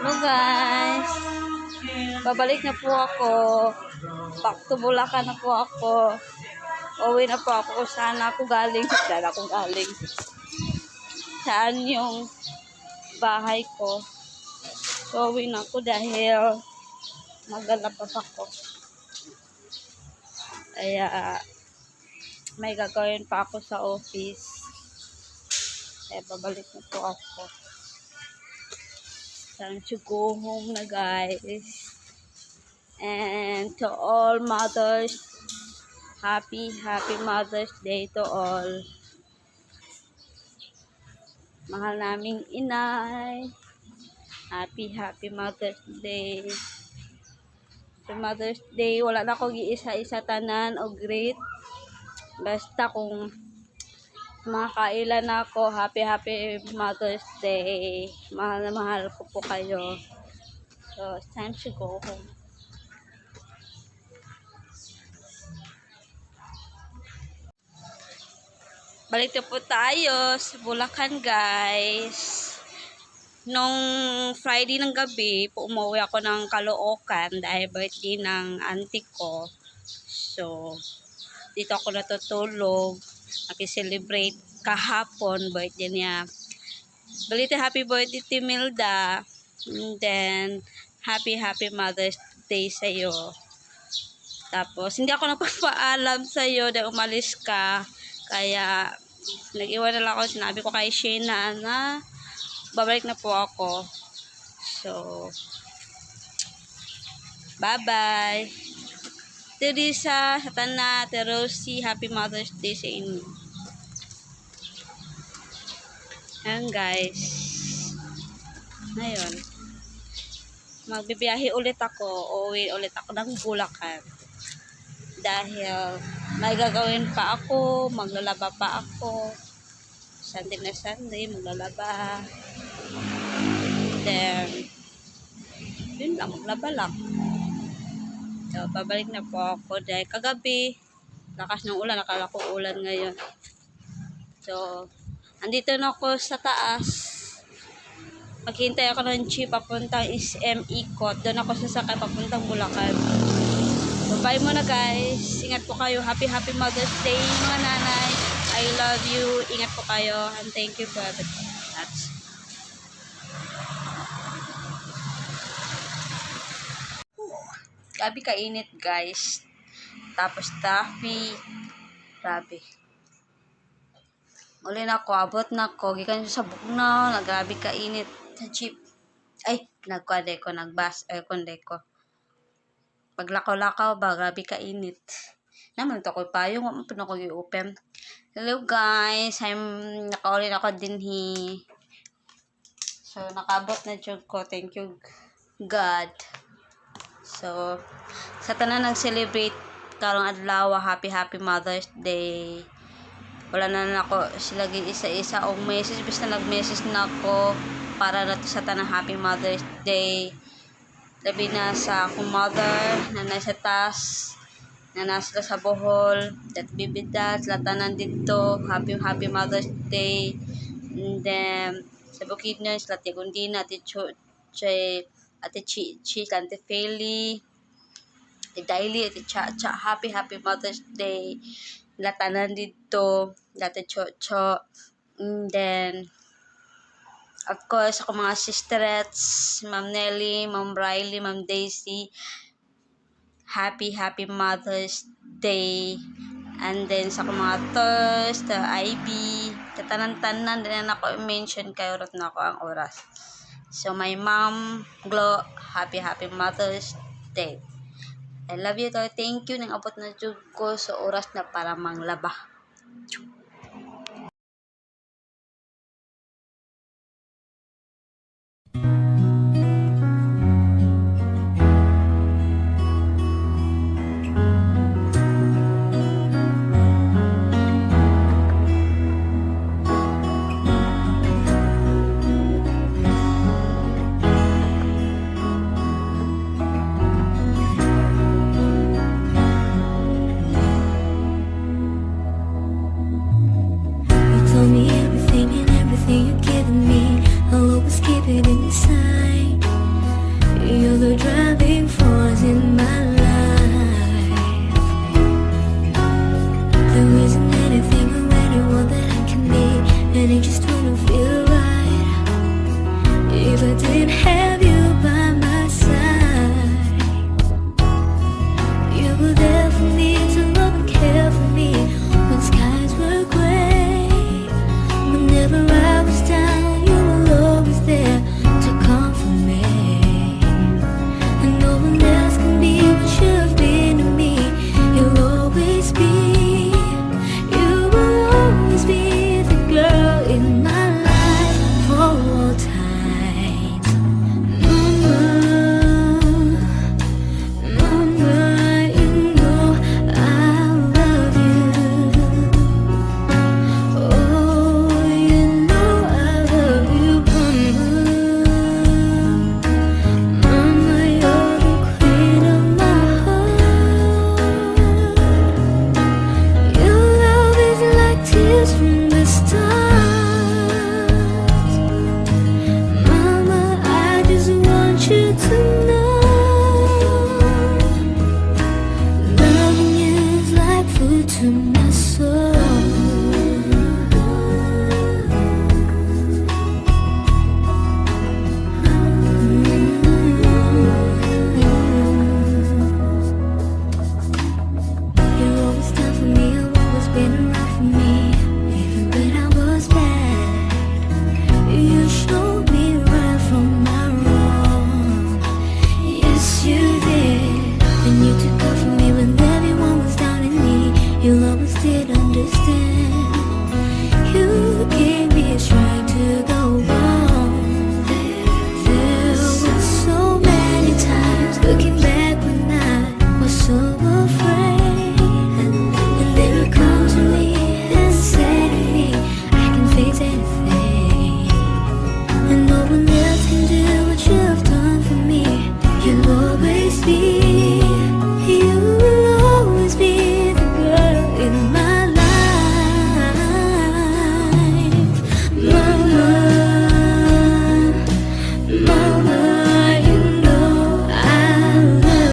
Hello guys, babalik na po ako. Back to Bulacan na po ako. Uwi na po ako kung saan ako galing. Saan ako galing. Saan yung bahay ko. So uwi na ako dahil maglalabas ako. Kaya may gagawin pa ako sa office. Kaya babalik na po ako. Time to go home na guys. And to all mothers, happy Mother's Day to all. Mahal naming inay. Happy Mother's Day. Sa Mother's Day, wala na akong isa-isa tanan o great. Basta kung makailan ako, happy Mother's Day. Mahal na mahal ko po kayo. So, it's time to go home. Balik na po tayo sa Bulacan guys. Nung Friday ng gabi, umuwi ako ng Caloocan dahil birthday ng auntie ko. So, dito ako natutulog. Nakiselebrate kahapon birthday niya. Balita happy birthday Timilda. And then, happy Mother's Day sa'yo. Tapos, hindi ako nagpapaalam sa'yo dahil umalis ka. Kaya, nag-iwan na lang ako. Sinabi ko kay Shayna na babalik na po ako. So, bye-bye. Teresa, Satana, Terosi, happy Mother's Day sa inyo. Ayan guys. Ngayon, magbibiyahe ulit ako. Uuwi ulit ako ng Bulacan. Dahil may gagawin pa ako, maglalaba pa ako. Sunday na Sunday, maglalaba. Then, yun lang, maglaba lang. So, babalik na po ako dahil kagabi, lakas ng ulan, nakala ko ulan ngayon. So, andito na ako sa taas. Maghintay ako ng jeep papuntang SM Ikot. Doon ako sasakay papuntang Bulacan. Bye muna guys. Ingat po kayo. Happy Mother's Day mga nanay. I love you. Ingat po kayo. And thank you for everything. That's grabe kainit guys. Tapos traffic. Grabe. Uli na ako. Abot na ako. Gikan sa Bugnaw. Grabe kainit. Sa jeep. Ay, nagkwade ko. Nagbas. Ay, kunde ko. Paglakaw-lakaw ba, grabe kainit. Naman ito ko payong, puno ko i-open. Hello guys, nakaulin ako din So, nakabot na jug ko. Thank you God. So, sa tanan nag-celebrate karong adlaw, happy Mother's Day. Wala na ako sila isa-isa o message, basta nag-message na ako para na sa tanan happy Mother's Day. Labi na sa akong mother, na nasa taas, na nasa sa Bohol, that bibida, latanan dito, happy Mother's Day. And then, sa Bukidnon, sa Tigundina, Ate Chi, Ate Feli, Ate Daily, Ate Cha, happy Mother's Day. Latanan dito, Ate Cho, and then, of course, ako mga sisterets, Ma'am Nelly, Ma'am Riley, Ma'am Daisy, happy Mother's Day. And then, sa ako mga Thurs, the IB, katanan-tanan, din na ako i-mention kayo, rot na ako ang oras. So, my mom, Glo, happy Mother's Day. I love you to. Thank you nang abot na jud ko sa oras na para manglaba.